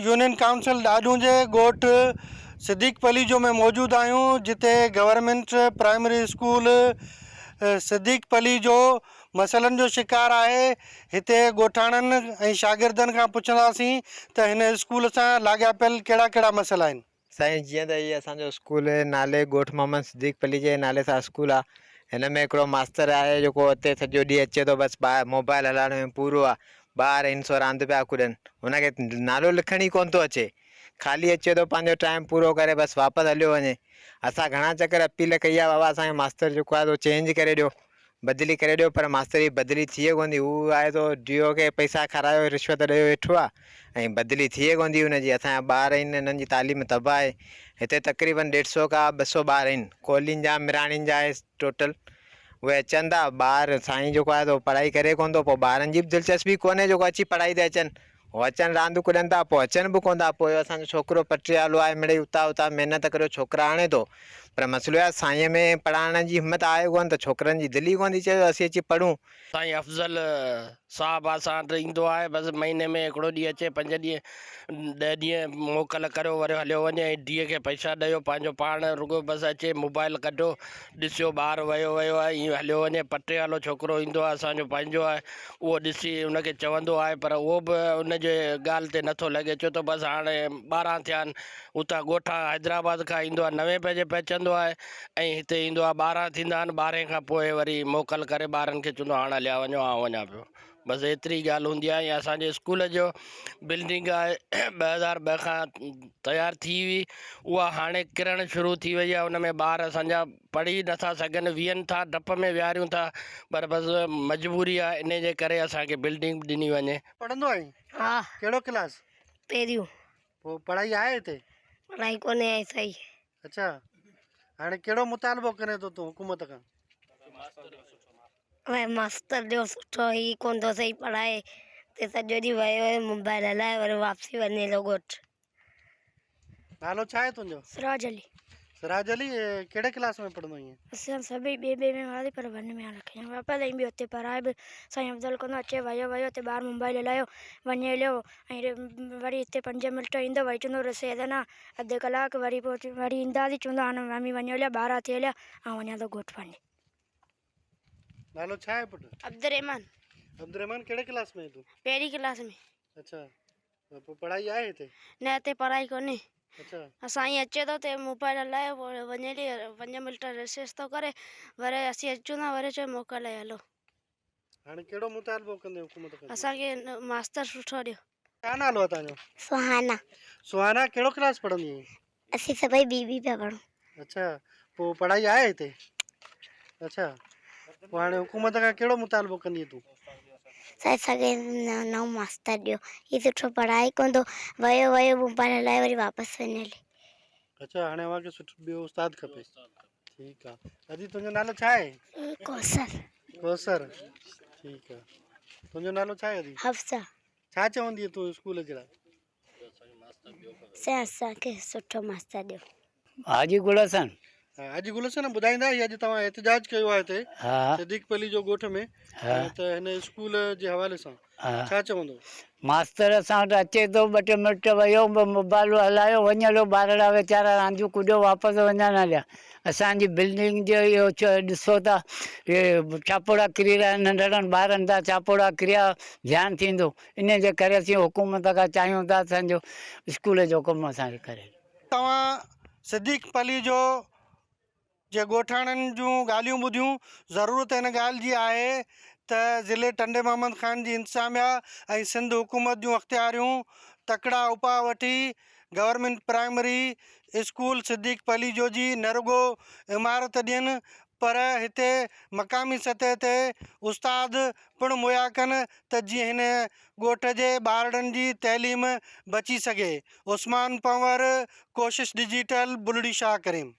Union council ڏاڏون جي ڳوٺ صديق پليجو ۾ موجود آهيون جتي government primary school Siddique Palijo مسئلن جو شڪار آهي هتي ڳوٺاڻن ۽ شاگردن کان پڇنداسين ته هن اسڪول سان لاڳاپيل ڪهڙا ڪهڙا مسئلا آهن. سائين جيئن ته هي اسان جو اسڪول نالي ڳوٺ محمد صديق پليجي جي نالي سان اسڪول آ هن ۾ هڪڙو ماستر آهي جيڪو اتي سڄو ڏينهن اچي ٿو بس موبائل هلائڻ ۾ پورو آ ٻار هن سو راند پيا ڪڏن هن کي نالو لکڻ ئي ڪونه ٿو اچي خالي اچي ٿو پنهنجو ٽائيم پورو ڪري بس واپس هليو وڃي اسان گهڻا چڪر اپيل ڪئي آ بابا اسان کي ماستر جيڪو آهي سو چينج ڪري ڏيو بدلي ڪري ڏيو پر ماستر جي بدلي ٿئي ڪونه ٿي هو آهي ٿو ڊي او کي پئسا کارايو رشوت ڏيو ويٺو آهي ۽ بدلي ٿئي ڪونه ٿي ان جي اسان جا ٻار آهن انهن جي تعليم تباهه آهي هتي تقريبن ڏيڍ سو کان ٻه سو ٻار آهن ڪولهين جا ميراڻين جا آهي ٽوٽل اهي اچن ٿا ٻار سائين جيڪو آهي سو پڙهائي ڪري ڪونه ٿو پوء ٻارن جي به دلچسپي ڪونهي جيڪو اچي پڙهائي تي اچن هو اچن راندون ڪڏن ٿا پوء اچن به ڪونه ٿا پوء اسان جو ڇوڪرو پٽيالو آهي مڙئي اتان اتان محنت ڪريو ڇوڪرا آڻي ٿو پر مسئلو اهو آهي سائينء ۾ پڙهائڻ جي همت آهي ڪونه ته ڇوڪرن جي دل ئي ڪونه ٿي چئي ته اسين اچي پڙهون. سائين افضل صاحب اسان وٽ ايندو آهي بس مهيني ۾ هڪڙو ڏينهن اچي پنج ڏينهن ڏهه ڏينهن موڪل ڪريو وري هليو وڃي ۽ ڊي کي پئسا ڏيو پنهنجو پاڻ رڳو بس اچي موبائل ڪڍو ڏسيو ٻار ويو ويو آهي ائين هليو وڃي پٽيالو ڇوڪرو ايندو آهي اسان جو پنهنجو آهي اهو ڏسي ان کي چوندو آهي پر اهو به ان جي ڳالهه تي نٿو لڳي چوي ٿو بس هاڻي 12 ٿيا آهن اتان ڳوٺان حيدرآباد کان ايندو آهي نوين بجي پهچندو آهي ۽ هتي ايندو آهي 12 ٿيندا آهن ٻارهين کان پوء وري موڪل ڪري ٻارن کي چوندو آهي هاڻ هليا وڃو آئون وڃان پيو بس ايتري ڳالهه هوندي آهي ۽ اسانجي اسڪول جو بلڊنگ آهي 2002 کان تيار ٿي هئي اها هاڻي ڪرڻ شروع ٿي وئي آهي ان ۾ ٻار اسانجا پڙهي نٿا سگهن ويهن ٿا ڊپ ۾ ويهاريون ٿا پر بس مجبوري آهي انهي جي ڪري اسان کي بلڊنگ به ڏني وڃي. پڙهندو آهين؟ ها. ڪهڙو ڪلاس؟ پهريون. پوء پڙهائي آهي هتي؟ پڙهائي ڪونهي آهي صحيح. اڇا هاڻي ڪهڙو مطالبو ڪرين ٿو تون حڪومت کان؟ ڀائي ماستر ڏيو سٺو هي ڪونه ٿو صحيح پڙهائي تي سڄو ڏينهن ويو ويو موبائل هلائي وري واپسي وڃي ٿو ڳوٺ. نالو ڇا آهي تنهنجو؟ سراج علي. سراج علي ڪهڙي ڪلاس ۾ پڙهندو آهين؟ اسان سڀئي ٻئي ٻئي ۾ هئاسين پر ون ۾ هاڻي کنيو ويو پهرين ٻيو اتي پڙهائي به سائين افضل ڪندو اچي ويو ويو اتي ٻاهر موبائل هلايو وڃي هليو ۽ وري هتي پنج منٽ ايندو وري چوندو رسي اذن آ اڌ ڪلاڪ وري پوء وري اينداسين چوندو هاڻي مامي وڃو هليا 12 ٿي هليا آئون وڃان ٿو ڳوٺ پنهنجي. نالو ڇا آهي پٽ؟ عبدالرحمان. عبدالرحمان ڪهڙي ڪلاس ۾ آهين تون؟ پهرين ڪلاس ۾. اڇا پوء پڙهائي آهي هتي؟ نه هتي پڙهائي ڪونهي. اڇا. سائين اچي ٿو ته موبائل هلائي پوء وڃي هلي پنج منٽ ريسيس ٿو ڪري وري اسين اچون ٿا وري چئي موڪل آهي هلو. هاڻي ڪهڙو مطالبو ڪندين حڪومت کان؟ اسان کي ماستر سٺو ڏيو. ڇا نالو آهي تنهنجو؟ سهانا. سهانا ڪهڙو ڪلاس پڙهندي آهين؟ اسين سڀئي ٻي ٻي پيا پڙهون. اڇا پوء پڙهائي آهي هتي؟ اڇا پوء هاڻي حڪومت کان ڪهڙو مطالبو ڪندين تون؟ سائين سگهي نئون ماستر ڏيو هي سٺو پڙهائي ڪونه ٿو ويو ويو موبائل هلائي وري واپس وڃي هلي. اڇا هاڻي اوهان کي سٺو ٻيو استاد کپي ٺيڪ آ ادي تنهنجو نالو ڇا آهي؟ ڪوثر. ڪوثر ٺيڪ آ تنهنجو نالو ڇا آهي ادي؟ حفصه. ڇا چوندينء تون اسڪول جي لاء؟ سائين اسان کي سٺو ماستر ڏيو. حاجي گل حسن. حاجي گل حسن ٻڌائيندا هي اڄ توهان احتجاج ڪيو آهي هتي صديق پلي جو ڳوٺ ۾ ته هن اسڪول جي حوالي سان ڇا چوندو؟ ماستر اسان وٽ اچي ٿو ٻه ٽي منٽ ويو موبائل هلايو وڃي هليو ٻارڙا ويچارا رانديون ڪڏيو واپس وڃن هليا اسان جي بلڊنگ جو اهو ڏسو ٿا اهي چاپوڙا ڪري رهيا آهن ننڍڙن ٻارن تان چاپوڙا ڪريا ڌيان ٿيندو انهيء جي ڪري اسين حڪومت کان چاهيون ٿا اسان جو اسڪول جو ڪم اسان کي ڪري ڏيو. توهان صديق پليجو جي ڳوٺاڻن جون ڳالهيون ٻڌيون، ضرورت ان ڳالهه جي آهي ته ضلعي ٽنڊي محمد خان جي انتظاميا ۽ سنڌ حڪومت جون اختياريون تڪڙا اپاء وٺي government primary school Siddique Palijo جي نه رڳو عمارت ڏين پر هتي مقامي سطح تي استاد پڻ مهيا ڪن ته جيئن هن ڳوٺ جي ٻارڙن جي تعليم بچي سگهي. عثمان پنهور، ڪوشش ڊجيٽل، بلڙي شاهه ڪريم.